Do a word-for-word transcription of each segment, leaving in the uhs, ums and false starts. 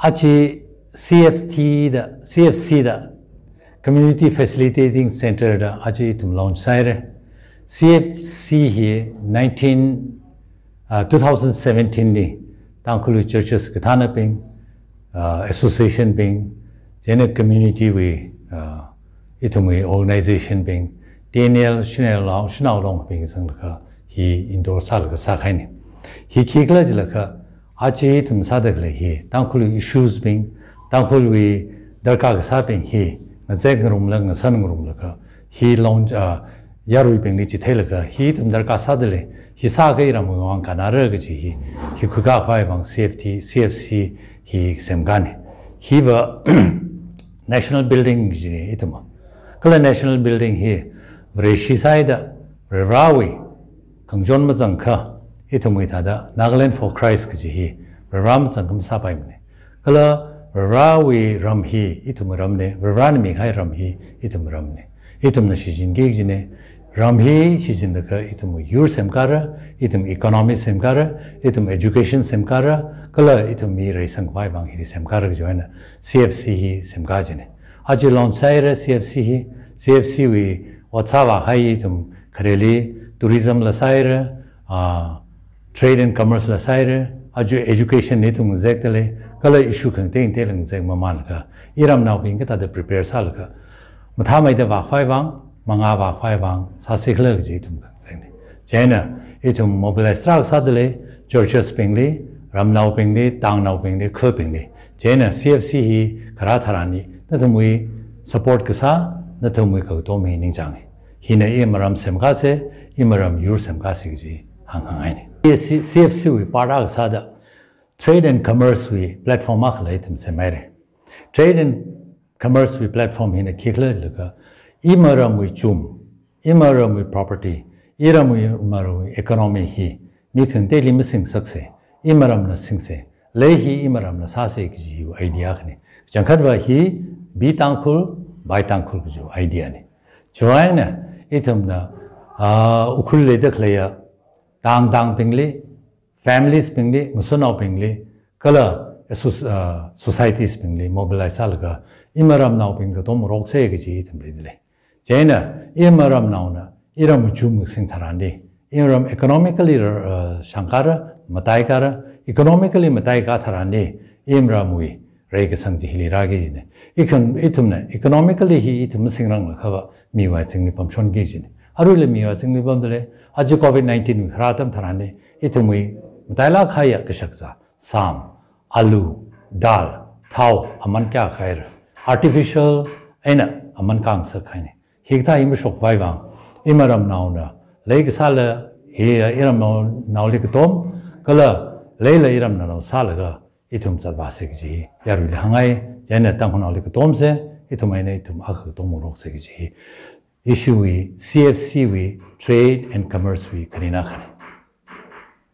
Aja C F T da, C F C da, Community Facilitating Center da aja ithum launch sāhaira. C F C hi nineteen, uh, two thousand seventeen li Tangkhul churches kathānabing, uh, association bing, chieina community wui, uh, ithumwui organization bing, T N L, Shanao Long, Shanao Long bing zanglaga hi endorse sālaga sākahaina. Hi khikhala jilaga, aja ithum sāda khalei hi, Tangkhul issues bing, Tangkhul wui darkar kasābing hi, ngazek ngarumla, ngasan ngarumlaga, hi launch, ah, yaruibingli chitheilaga, hi ithum darkar sāda lei, hi sāakha iramwui vang kannara kaji hi, hi khuikā khavai vang C F T, C F C hi semkāna. Hiva National Building kajina ithum. Kala National Building hi, Vareshi sāhaida, Varewui, khangachon mazangakha, ithumwui thāda Nagaland for Christ kaji hi, Varewui mazangakha masāpaimana. Kala Varewui ram hi, ithumwui ramna, Varena mikahai ram hi, ithumwui ramna. Ithumna shichinki kajina, ram hi shichinlaga ithumwui yur semkāra, ithum economy semkāra, ithum education semkāra, kala ithum mi reisang khavai vang hili semkāra kajiwui eina C F C hi semkā kajina. Aja launch sāhaira C F C hi, C F C wui ot sāvākahai ithum khareli tourism la sāhaira, ah, trade and commerce la sāhaira, aja education li ithum ngazekda lei, kala issue khangatei ngateila ngazek mamanlaga, iramnaobing kathāda prepare sālaga, mathāmeida vākhavai vang, mangā vākhavai vang, sāsi khala kaji ithum khangazekna. Chieina, ithum mobilize tarākha sāda lei, churches bingli, ramnaobingli, tangnaobingli, khabingli. Chieina, C F C hi kharā tharanli, nathumwui support kasā, nathumwui kakatom hi ningchānga. Hina iram semkāsa, iram yur semkāsa kaji hāngkhangaina. C F C, C F C wui part akha sāda, trade and commerce wui platform akhala ithum semhaira. Trade and commerce wui platform hina khikhala jilaga, iramwui chum, iramwui property, iramwui, iramwui economy hi, mi khangateili masingngasaksa, iramna singsa, lei hi iramna sāsa kaji hi idea akhana. Kachangkhatva hi, Be Tangkhul, Buy Tangkhul kaji idea na. Chiwui eina, ithumna, ah, Ukhrul leida khaleiya, tang tangbingli, families bingli, ngasotnaobingli, kala, eh, soc-, ah, societies bingli, mobilize sālaga, iramnaobing katom ngaroksa kaji ithum leida lei. Chieina, iramnaona, iramwui chum ngasing tharanli, iram economically ra-, ah, shangkāra, mataikāra, economically mataikā tharanli, iramwui reikasang chi hili rāki kajina. Ikhan, ithumna, economically hi ithum masingranglakha va, miwui azingli pamshonki kajina. Aruila miwui azingli pamda lei, aja covid nineteen wui kharā atam tharanli, ithumwui matailāk kahaiya kashakazā, sam, alu, dal, thao, aman kayākha haira. Artificial eina aman khangasak kahaina. Hikathā hi mashok khavai vang, iramnaona, leikasāla, hi iramnaoli katom, kala leila iramnao sālaga, ithum zatvāsa kaji hi, yaruili hāngngai, chieina Tangkhulnaoli katomsa, ithum eina ithum akha katom ngaroksa kaji hi. Issue wui, C F C wui, trade and commerce wui, khanina khani.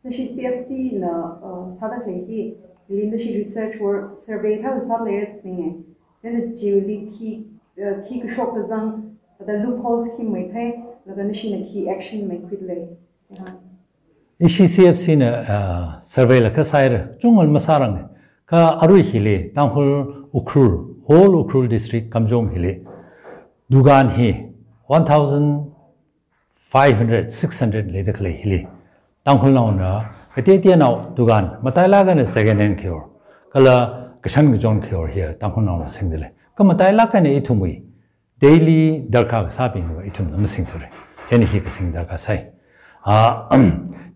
Nashi C F C na, uh, sāda khalei hi, ili nashi research work, survey thā sāda leira ninge. Chieina chili khi, uh, khi kashok kazang, thāda loopholes khi maithei, laga nashina khi action maikhuida lei. Chieina. Ishi C F C na, ah, survey la kasāhaira, chungla masāranga. Kha arui hili, Tangkhul Ukhrul, whole Ukhrul district, Kamjong hili, dukan hi, one thousand five hundred, six hundred leida khalei hili, Tangkhulnaona, kateoteonao dukan, matailāk eina second hand khayor, kala kashan kachon khayor hi, Tangkhulnaona singda lei. Kha matailāk eina ithumwui, daily darkar kasābing va ithumna masingthura. Chieina hi kasing darkar sai. Ah,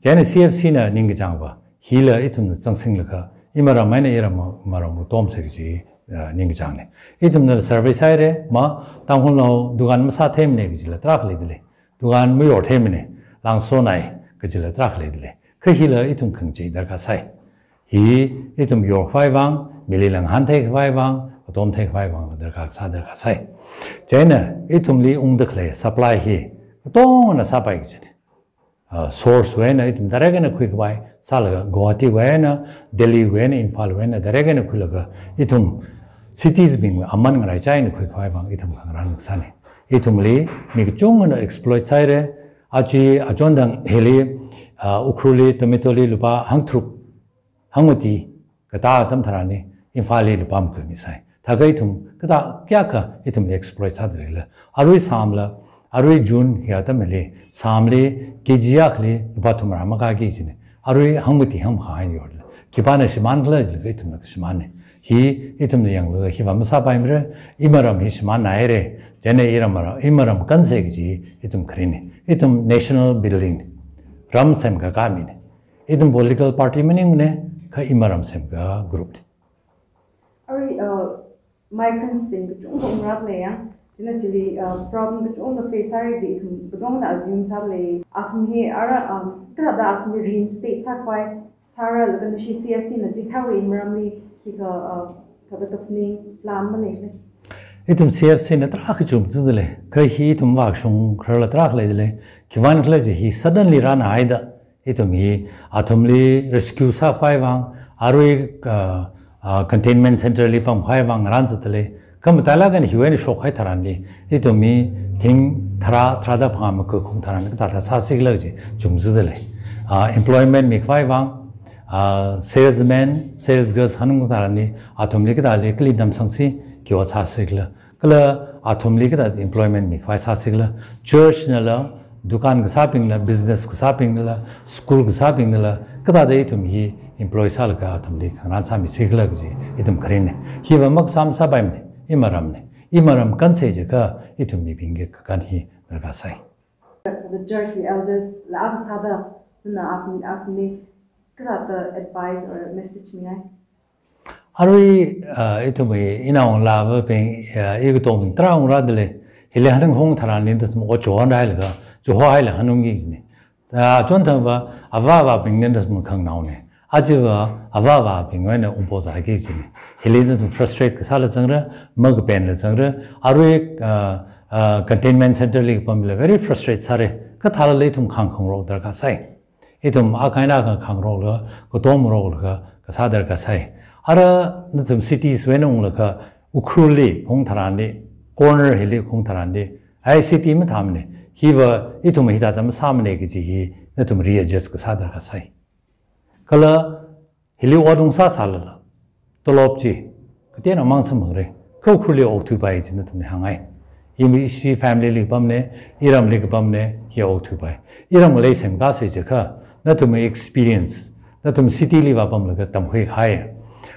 chieina C F C na ningkachāng va, hila ithumna zangsinglaga, iram eina iram, iram katomsa kaji, ah, ningkachāngna. Ithumna survey sāhaira, ma, Tangkhulnao dukan masātheimana kajila tarākha leida lei. Dukan mayortheimana, langsonai kajila tarākha leida lei. Kha hila ithum khangachei darkar sai. Hi ithum yor khavai vang, mili ngahānthei khavai vang, katomthei khavai vang, darkar sā darkar sai. Chieina ithumli ungda khalei supply hi, katongana sāpai kajina. Ah, source wui eina ithum direct eina khui khavai, sālaga Guwahati wui eina, Delhi wui eina, Imphal wui eina, direct eina khuilaga ithum cities bingwui aman ngaraichai eina khui khavai vang, ithum khangarān sāna. Ithumli, mi kachungana exploit sāhaira, aja, achondang hili, ah, Ukhrulli, tomato li lupā hangtharuk, hangmati, katā atam tharanli, Imphalli lupā makhuimisai. Thākha ithum kathā kayākha ithumli exploit sāda leila. Arui Sāmla, arui June hi atamli, Sāmli, K G akhali lupā thumrā makāki kajina. Arui hangmati hangmakhā eina yorla. Khipāna shimānkhala jilaga ithumna kashimānna. Hi ithumna yanglaga hiva masāpaimara, imaram hi shimānhaira. Chieina iram ara, imaram kansei kaji ithum kharinna. Ithum national building na. Ram semkakā mina. Ithum political party maningmana, kha imaram semkakā group na. Arui, uh, migrants bing kachungkha ungrāda leiya. Chieina chili, uh, problem kachungkha face sāra kaji ithum katongana assume sāda lei. Athum hi ara, um, kathāda athum hi reinstate sākhavai sāra laga nashi C F C na chithāwui maramli khikha, uh, kathāda kaphaning plan maleisai. Ithum C F C na tarākha chumzada lei. Kha hi ithum vāshung khararla tarākha leida lei. Khiwuivang khala ji hi suddenly rānhaida. Ithum hi athumli rescue sākhavai vang, arui, uh, uh, containment center li pamkhavai vang rānzatda lei. Kha matailāk eina hiwui eina shokkahai tharanli, ithum hi thing tharā, tharāda phangā makakhaung tharan kathāda sāsikhala kaji chumzada lei. Uh, employment mikhavai vang, uh, salesman, sales girls hanung tharanli, athumli kathāli kali namsangsi, khiwui vang sāsikhala. Kala athumli kathāda employment mikhavai sāsikhala, church nala, dukan kasābing nala, business kasābing nala, school kasābing nala, kathāda ithum hi employ sālaga athumli khangarān sāmisikhala kaji ithum kharinna. Hiva makasā masāpaimana, imaramna. Imaram kansei jiakha ithum mibingwui kakān hi darkar sai. The church wui elders la akha sāda, nana athum, athumli kathāda advice or message mingai? Arui, uh, ithumwui inao ngalāvabing, uh, ikatongbing tarā ungrāda lei. Hili hanung hung tharanli ithum ot chihonhailaga, chihohaila hanungki kajina. Uh, chonthangva avā avābingna ithum khanganaona. Ajava avā avābingwui eina ungpozāki kajina. Hili ithum frustrate kasāla zangra, makapenla zangra. Arui, uh, uh, containment center li kapamla very frustrate sāra. Kathāla ithum khāngkhangarok darkar sai. Ithum akha eina akha khāngarokla, katomngarokla, kasā darkar sai. Ara nathum cities wui eina unglaga, Ukhrulli khaung tharanli, corner hili khaung tharanli, ai city mathāmana, hiva ithum hithāda masāmana kaji hi, nathum readjust kasā darkar sai. Kala hili ot ungsā sālala, tolop chi, kateonao mang samphangra, kha Ukhrulli okthuipai chi nathumli hāngngai. Imi ishi family li kapamna, iramli kapamna, hi okthuipai. Iram ngalei semkasei jiakha, nathum experience, nathum city li vāpamlaga tamkhuikahai.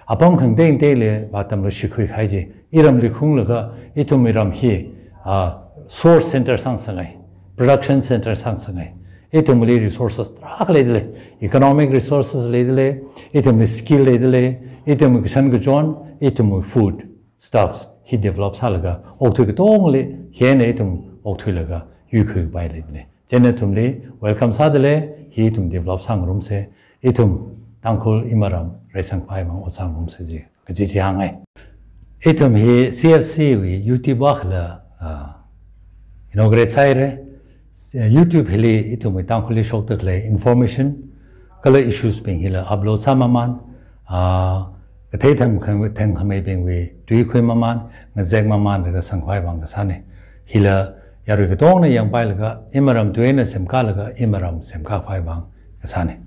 Apam khangatei ngateili vātamlaga shikhuikahai chi, iramli khaunglaga, ithum iram hi, ah, source center sāngasakngai, production center sāngasakngai. Ithumli resources tarākha leida lei, economic resources leida lei, ithumli skill leida lei, ithumli kashan kachon, ithumli food stuffs hi develop sālaga, okthui katongli, hi eina ithum okthuilaga, yuikhuipai leida lei. Chieina nathumli welcome sāda lei, hi ithum develop sāngarumsa, ithum Tangkhul imaram reisangkhavai mang ot sāngarumsa ji, kaji chi hāngngai. Ithum hi C F C wui YouTube akhali, ah, inaugurate sāhaira. YouTube hili ithumwui Tangkhulli shokda khalei information, kala issues bing hila upload sāmamān, ah, kathei thang khang-, thangkhameibingwui tui khuimamān, ngazekmamānlaga sangkhavai vang kasāna. Hila yarui katongna yangpailaga, imaram tui eina semkalaga, imaram semkakhavai vang kasāna.